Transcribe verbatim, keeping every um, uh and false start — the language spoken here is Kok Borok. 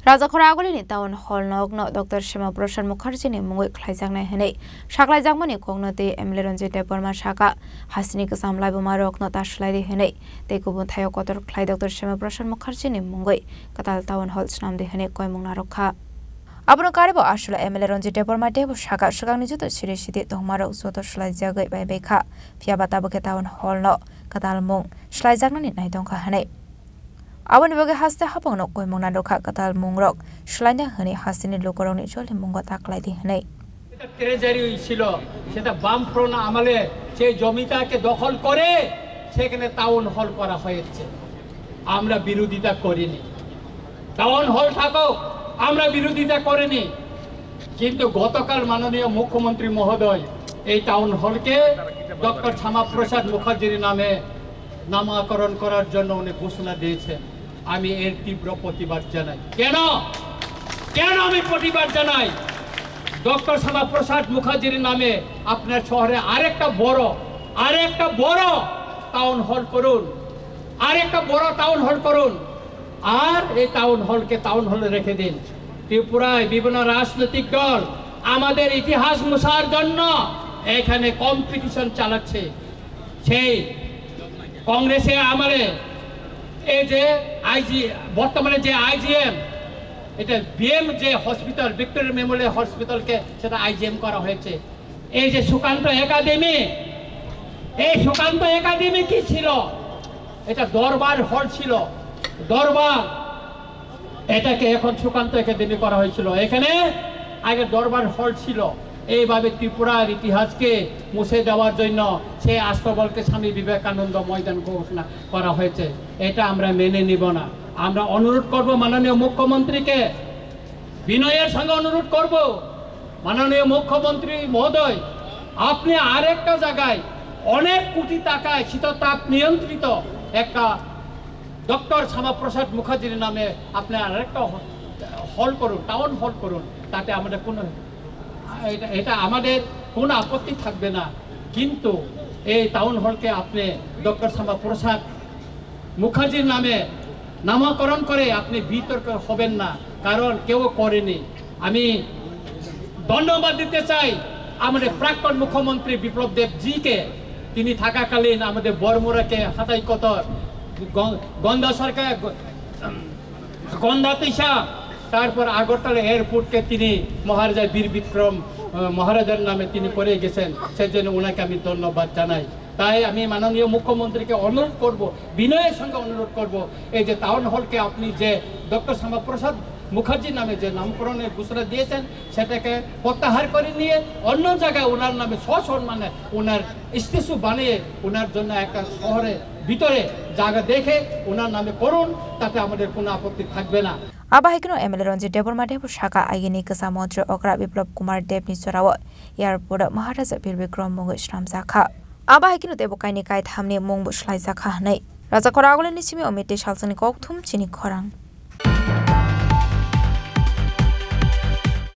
Rajakhor Agulini Town Hall nokno Doctor Shama Prasad Mukherjee ni mungwi khlaijaknai hwnwi saklaijakmani kokno tei M L A Ranjit Debbarma saka, hasteni kwcham laibuma rokno ta swlaidi hwnwi tei kubun thaio kotor khlai Doctor Shama Prasad Mukherjee ni mungwi kwtal Town Hall swnamdi hwnwi koimung narwkha. Abono karibo aswla M L A Ranjit Debbarma teibo saka, swkangni joto siri sidi tongmarok joto swlaijagwi bai bai kha, phiyaba tabukhe Town Hall no kwtal mung swlaijaknani nai tongkha hwnwi. Aboni bagwi haste haphangno koimung narwkha, kwtal mungrok swlaina hwnwi hasteni lukurokni jolimungo ta kwlaidi hwnwi. এটা ট্রেজারি ছিল, সেটা বামফ্রন্ট আমলে সেই জমিটাকে দখল করে সেখানে টাউন হল করা হয়েছে। আমরা বিরোধিতা করিনি, টাউন হল থাকুক, আমরা বিরোধিতা করিনি। কিন্তু গতকাল মাননীয় মুখ্যমন্ত্রী মহোদয় এই টাউন হলকে ডক্টর শ্যামাপ্রসাদ মুখার্জির নামে নামকরণ করার জন্য উনি ঘোষণা দিয়েছেন। আমি এর তীব্র প্রতিবাদ জানাই। কেন, কেন আমি প্রতিবাদ জানাই? ডক্টর শ্যামাপ্রসাদ মুখার্জির নামে আপনার শহরে আরেকটা বড়, আরেকটা বড় টাউন হল করুন, আরেকটা বড় টাউন হল করুন। আর এই টাউন হলকে টাউন হলে রেখে দিন। ত্রিপুরায় বিভিন্ন রাজনৈতিক দল আমাদের ইতিহাস মুছার জন্য এখানে কম্পিটিশন চালাচ্ছে। সেই কংগ্রেসের আমলে এই যে আইজি, বর্তমানে যে আইজিএম, এটা বিএম যে হসপিটাল, ভিক্টোরিয়া মেমোরিয়াল হসপিটালকে সেটা আইজিএম করা হয়েছে। এই যে সুকান্ত একাডেমি, এই সুকান্ত একাডেমি কি ছিল? এটা দরবার হল ছিল, দরবার। এটাকে এখন সুকান্ত একাডেমি করা হয়েছিল। এখানে আগে দরবার হল ছিল। এইভাবে ত্রিপুরার ইতিহাসকে মুছে দেওয়ার জন্য সেই আস্তাবলকে স্বামী বিবেকানন্দ ময়দান ঘোষণা করা হয়েছে। এটা আমরা মেনে নিব না। আমরা অনুরোধ করব মাননীয় মুখ্যমন্ত্রীকে, বিনয়ের সঙ্গে অনুরোধ করব, মাননীয় মুখ্যমন্ত্রী মহোদয়, আপনি আরেকটা জায়গায় অনেক কোটি টাকায় শীততাপ নিয়ন্ত্রিত একটা ডক্টর শ্যামাপ্রসাদ মুখার্জির নামে আপনি আরেকটা হ-, হল করুন, টাউন হল করুন, তাতে আমাদের কোনো, এটা, এটা আমাদের কোনো আপত্তি থাকবে না। কিন্তু এই টাউন হলকে আপনি ডক্টর শ্যামাপ্রসাদ মুখার্জির নামে নামকরণ করে আপনি বিতর্ক হবেন না, কারণ কেউ করেনি। আমি ধন্যবাদ দিতে চাই আমাদের প্রাক্তন মুখ্যমন্ত্রী বিপ্লব দেব জিকে, তিনি থাকাকালীন আমাদের বড়মুড়াকে হাতাই কতর, গ-, গন্ধা সরকার, গ-, গন্ধা তিশা, তারপর আগরতলা এয়ারপোর্টকে তিনি মহারাজা বীর বিক্রম, আহ, মহারাজার নামে তিনি করে গেছেন, সেজন্য ওনাকে আমি ধন্যবাদ জানাই। তাই আমি মাননীয় মুখ্যমন্ত্রীকে অনুরোধ করব, বিনয়ের সঙ্গে অনুরোধ করব, এই যে টাউন হলকে আপনি যে ডক্টর শ্যামাপ্রসাদ মুখার্জির নামে যে নামকরণের ঘোষণা দিয়েছেন, সেটাকে প্রত্যাহার করে নিয়ে অন্য জায়গায় ওনার নামে সসম্মানে ওনার স্ট্যাচু বানিয়ে ওনার জন্য একটা শহরে ভিতরে জায়গা দেখে ওনার নামে করুন, তাতে আমাদের কোনো আপত্তি থাকবে না। Abo hai kheno M L A Ranjit Debbarma teibo saka, agini kwcham montri okra Biplab Kumar Deb ni jorao airport o Maharaja Bir Bikram mungwi swnamjak kha. Abo hai kheno teibo kainwi kaithamni mungbo swlaijakha hwnwi. Rajakhor Agulini simi Omit tei Salsani kokthum chini khorang.